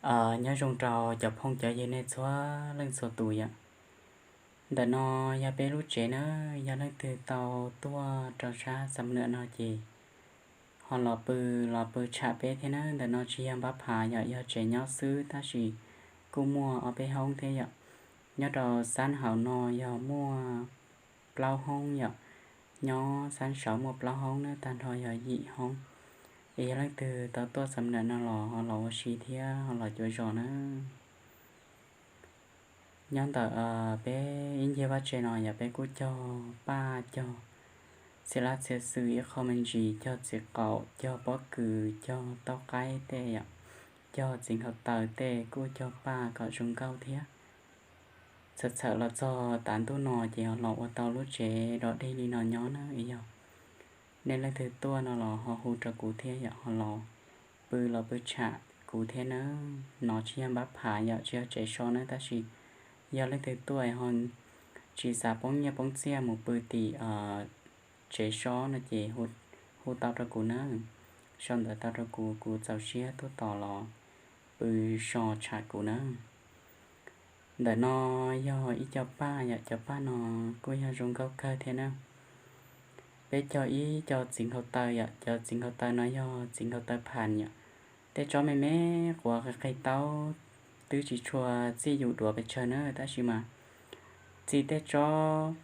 Nyob zoo rau cov phooj cov ywg nej txhua leej txhua tus yom. Ntawm no yog peb lub tsev na, yog leej twg tau tuaj rau sab Xam Nuam no ces ho los pw, los pw tsham peb thiab na. Ntawm no tsis yog npab phav yom, yog tsev nyob xwb tab sis kuj muaj ob peb hoob thiab yom. Nyob rau xab hauv no yog muaj plaub hoob yom, nyob xab saud muaj plaub hoob na, tag nrho yog yim hoob. Es yog leej twg tau tuaj Xam Nuam no los ho los ua si thiab ho los cuav zos na. Nyob ntawm peb ib ncig vaj tsev no yog peb kuj cog paj cog txhia lab txhia xwm ib qho me ntsis, cog txiv qaum, cog pob kws, cog tauj qaib tej, cog txiv nkhaus taw tej kuj cog paj kom zoo nkauj thiab. Txhawm txhawm los txog tav ntuj no ces ho los ua tau lub tsev dog dig li no nyob na. Yog nej leej twg tuaj no los ho hu rau kuv thiab yom, ho los pw los pw tsham kuv thiab na. No tsis yog npab phav yom, tsis yog tsev so na, tab sis yog leej twg tuaj ho tsis xav poob nyiaj poob txiaj mus pw tim tsev so no ces hu tau rau kuv na. Sau ntawv tau rau kuv, kuv txaus siab tuaj tos los pw so tsham kuv na. Ntawm no yog ib co paj yom, cov paj no kuj yog zoo nkauj kawg thiab na. Peb cog ib co txiv nkhaus taw yom, cov txiv nkhaus taw no yog txiv nkhaus taw phas yom. Tej tsob me me quav qig qig taub twb tsis tshua txij yus duav pes tsawg na, tab sis mas txi tej tsob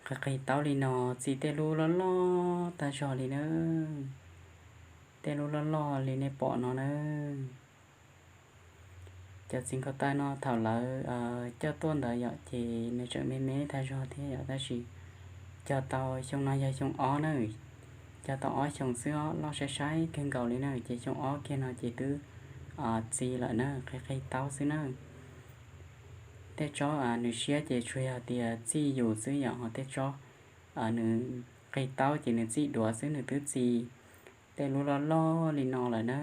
qig qig taub li no, txi tej lub loj loj tag zog li na. Tej lub loj loj li nej pom no na. Cov txiv nkhaus taw no thaum lawv coj tuaj ntawd yom ces nws tseem me me tag zog thiab yom, tab sis cog tau xyoo no yog xyoo ob na, cog tau ob xyoos xwb os, loj saib saib kawg nkaus li na, ces xyoo ob kiag no ces twb txi lawm na, qig qig taub xwb na. Tej tsob nws siab ces tsuas yog tias txij yus xwb yom, ho tej tsob nws qig taub ces nws txij duav xwb nws twb txi tej lub loj loj li no lawm na.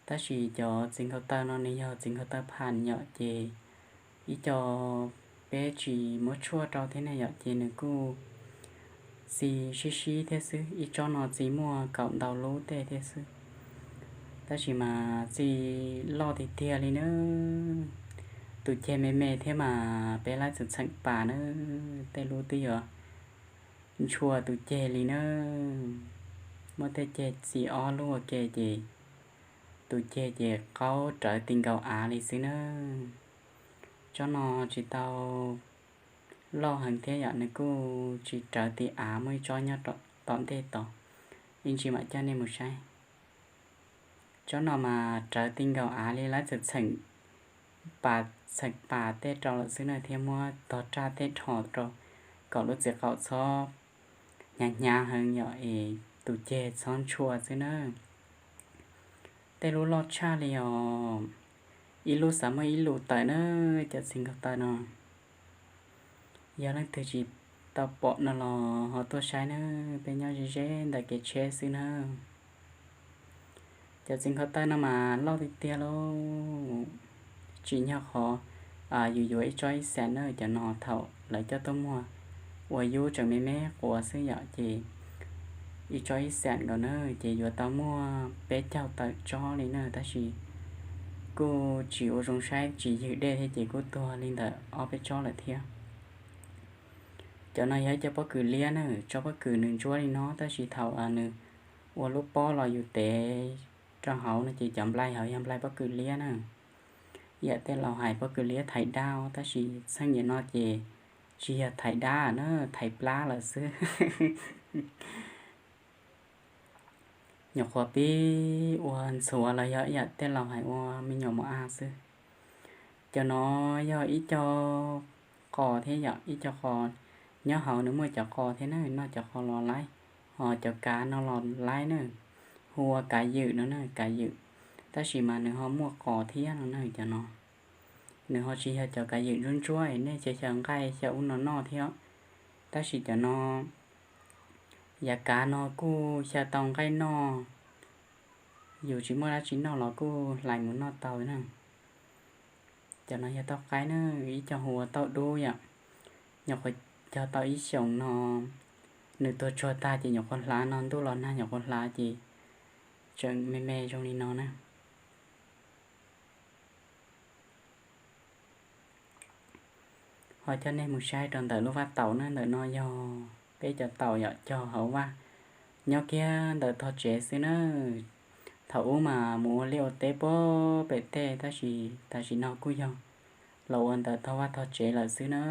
Tab sis cov txiv nkhaus taw no nws yog txiv nkhaus taw phas yom, ces ib co peb tsis muab tshuaj rau thiab ne yom, ces nws kuj txi sib sib thiab xwb, ib tsob no txi muaj kaum ntau lub tej thiab xwb. Tab sis mas txi loj tiag tiag li na. Tus ceg me me thiab mas peb laib txeem txheem pas na, tej lub twb yuav ntshua tus ceg li na. Muab tej ceg txi ob lub ua ke ces tus ceg ces qaub rawv ti nkaus av li xwb na. Tsob no tsis tau loj heev thiab yom, nws kuj tsis rawv ti av, muaj ib tsob nyob tom ntej tod, ib ntsis mam coj nej mus saib. Tsob no mas rawv ti nkaus av li, laib txeem txheem pas, txheem pas tej rau lawm xwb na, thiab muab tog raj tej dhos rau kom lub txiv qaum txhob hnyav hnyav heev yom, es tus ceg txhob ntshua xwb na. Tej lub loj tshaj li os, ib lub xav muaj ib lus tawm na. Cov txiv nkhaus taw no, yog leej twg tsis tau pom no los ho tuaj saib na, peb nyob ze ze ntawm kev tsheb xwb na. Cov txiv nkhaus taw no mas loj tiag tiag lauj, tsim nyog qhov yus yuav ib tsob ib xees na, cov no thaum lawv coj tuaj muag ua yub tseem me me quav xwb yom, ces ib tsob ib xees nkaus na, ces yuav tau muaj peb caug tawm tsob li na, tab sis kuj tsis ua zoo saib, tsis ywg dej thiab ces kuj tuag li ntawm ob peb tsob lawm thiab. Cov no yog ib co pob kws liab na, tsob pob kws nws ntsuab li no, tab sis thaum nws ua lub pob los yus tev rau hauv no ces cov nplai hauv yog nplai pob kws liab na. Yam tej laus hais pob kws liab thaiv dab, tab sis txheej niam no ces tsis yog thaiv dab na, thaiv plab lawm xwb. Nyuam qhuav pib ua ntxhuav los yog ib yam tej laus hais ua me nyuam mos a xwb. Cov no yog ib co qos thiab yom, ib co qos, nyob hauv nws muaj cov qos thiab na, noj cov qos los laib, ho cov kav no los laib na, hu ua kav ywm no na, kav ywm, tab sis mas nws ho muaj qos thiab no na cov no. Nws ho tsis yog cov kav ywm ntsuab ntsuab nej xyaw xyaw nqaij xyaw ub no noj thiab, tab sis cov no, yav kav no kuj xyaw tau nqaij noj, yus tsis muaj dab tsi noj los kuj hlais mus noj tau na. Cov no yog tauj qaib na, ib co hu ua tauj dub yom. Nyuam qhuav cog tau ib xyoos no, nws tuag tsuag tag ces nyuam qhuav hlav no, ntuj los nag nyuam qhuav hlav ces tseem me me zoo li no na. Ho coj nej mus saib rau ntawm lub vaj taum na, ntawm no yog peb cov taum yom, cog hauv vaj, nyob kiag ntawm tog tsev xwb na. Thaum ub mas mus ua liaj ua teb puag pem tej, tab sis tam sim no kuj yog los ua ntawm tog vaj tog tsev lawm xwb na.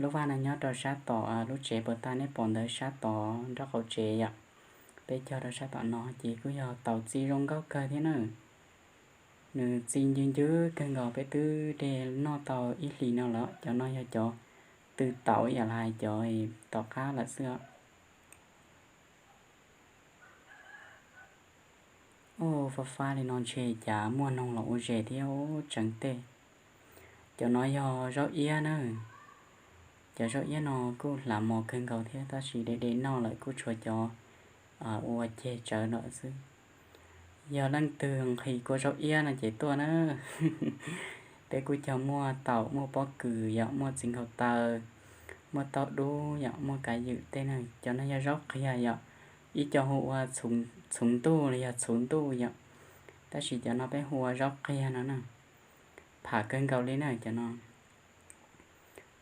Lub vaj no nyob rau sab tom lub tsev puas tag nej pom ntawd, sab tod nraub qaum tsev yom. Peb cog rau sab tom no ces kuj yog taum txi zoo nkauj kawg thiab na. Nws txi ncw ncw kawg nkaus, peb twb de noj tau ib hlis no lawm. Cov no yog cov tw taum ib yam li cov tom qab lawm xwb. Ub, fab fab li no ntshe cas muaj noog los ua zes thiab tseev tej. Cov no yog zaub iab na. Cov zaub iab no kuj hlav mos kawg nkaus thiab, tab sis de de noj lawm kuj tshuav cov ua ceg tsawv lawm xwb. Yog leej twg nqhis kua zaub iab no ces tuaj na. Peb kuj cog muaj taum, muaj pob kws yom, muaj txiv nkaus taw, muaj taub dub yom, muaj kav ywm tej na. Cov no yog zaub qiag yom, ib co hu ua txhuv ntuj los yog txhuv ntuj yom, tab sis cov no peb hu ua zaub qiag no na. Pham kawg nkaus li na cov no.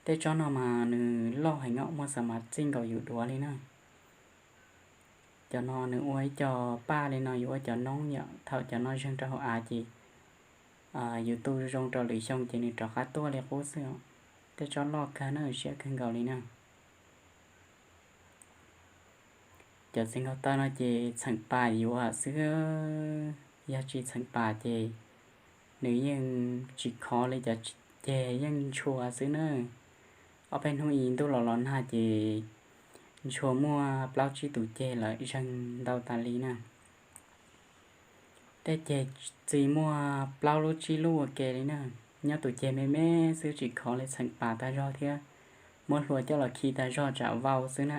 Tej tsob no mas nws loj heev os, muaj xa mas txij nkaus yus duav li na. Cov no nws ua ib co paj li no, yus ua cov noob yom, thaum cov no zeeg rau hauv av ces yus tu zoo rau lwm xyoo ces nws rov qab tuaj li qub xwb os. Tej tsob loj kawg na, siab kawg nkaus li na. Cov txiv nkaus taw no ces txheem pas yuav xwb, yog tsis txheem pas ces nws yeej tsis khov li cov ceg, yeej ntshua xwb na. Ob peb hnub ib ntuj los los nag ces ntshua muaj plaub tsib tus ceg lawm, zeeg ntau tas li na. Tej ceg txi muaj plaub lub tsib lub ua ke li na. Nyob tus ceg me me xwb tsis khov li, txheem pas tag zog thiab, muab hlua coj los khi tag zog tsam vau xwb na.